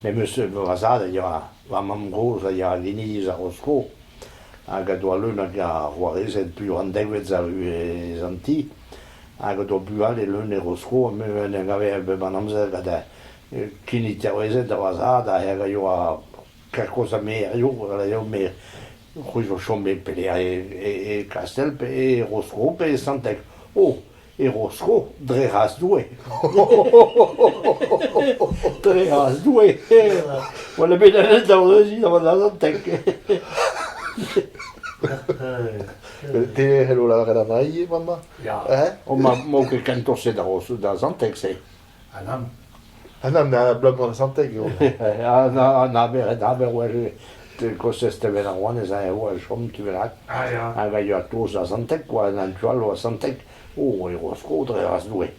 Me 'm eus va zad a yoa, va mamm-gozh a yoa genidik a Rosko hag a doa leun a c'hoarezed peogwir an devet eus an ti hag o doa bugale leun e Rosko ha me en em gave bep an amzer gant kinitervezed da va zad hag a yoa kerkoulz ha me hiziv me c'hwi zo chom e pelec'h e Kastell pe e Rosko pe e Santeg. Oh E Rosko, dre c'hras Doue. Dre c'hras Doue. Voilà bet an da vreuziñ da Santeg. Te e c'hello lavaret an ail bremañ? Ya. Eh? O ma m'o ket kentoc'h-se da Ros da Santeg-se. Ah nann. Ah nann, abalamour da Santeg eo. An aber, an aber oa kostez Steven ar Rouanez a oa chom tu bennak. Ah ya. Hag a yoa toz da Santeg, quoi, an tu all oa Santeg. Oh, e Rosko dre ras Doue.